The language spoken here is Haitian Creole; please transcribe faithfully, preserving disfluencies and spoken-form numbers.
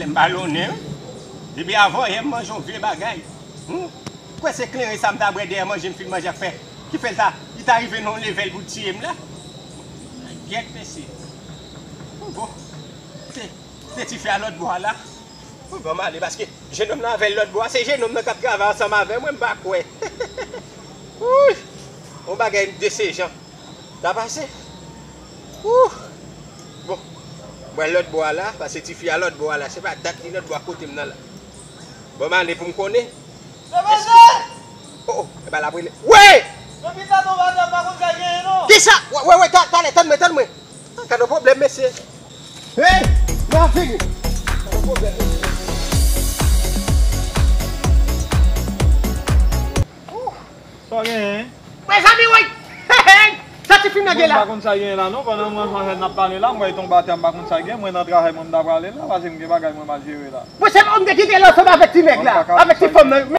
M balonnen, wi. Depi avanyè m manje yon vye bagay. Hmm? Kwè se kleren sa m ta bwè dèyè manje m fin manje ak fè. Ki fè l ta, li ta rive nan yon level pou l tiye m la. Gyèt mesye. Bon. Se, se tifi a lòt bò a la. Bon, ban m ale paske jennonm nan avè l lòt bò a, se jennonm nan k ap travay ansanm avè mwen, m pa kwè. Wouy! Yon bagay de se jan. Ta pase? Wouh! Bon, mwen lòt bò a la, paske tifi a lòt bò a la, se pa dat li lòt bò a kote m nan la. Bon, m ale pou m konnen. Èske... Oh, oh, e pa l ap rele. Wi! Depi sa tonbe atè, m pa konn sa genyen non. Kisa? Wi, wi, wi, ta-, talè, tann mwen, tann mwen. Ah, gade yon pwoblèm, mesye. Hey, m ap vini. Gade yon pwoblèm, mesye. Sa w genyen? Mezanmi, woy! Hey, hey! Sa ti fi nan gen la? Mwen pa konn sa genyen la non, pandan mwen Jean Jean n ap pale la, mwen tonbe atè, m pa konn sa genyen, mwen nan travay mwen m ta prale la, paske m gen bagay mwen m al jere la. Mwen se pa ou m te kite l ansanm avèk ti nèg la, avèk ti fanm nan.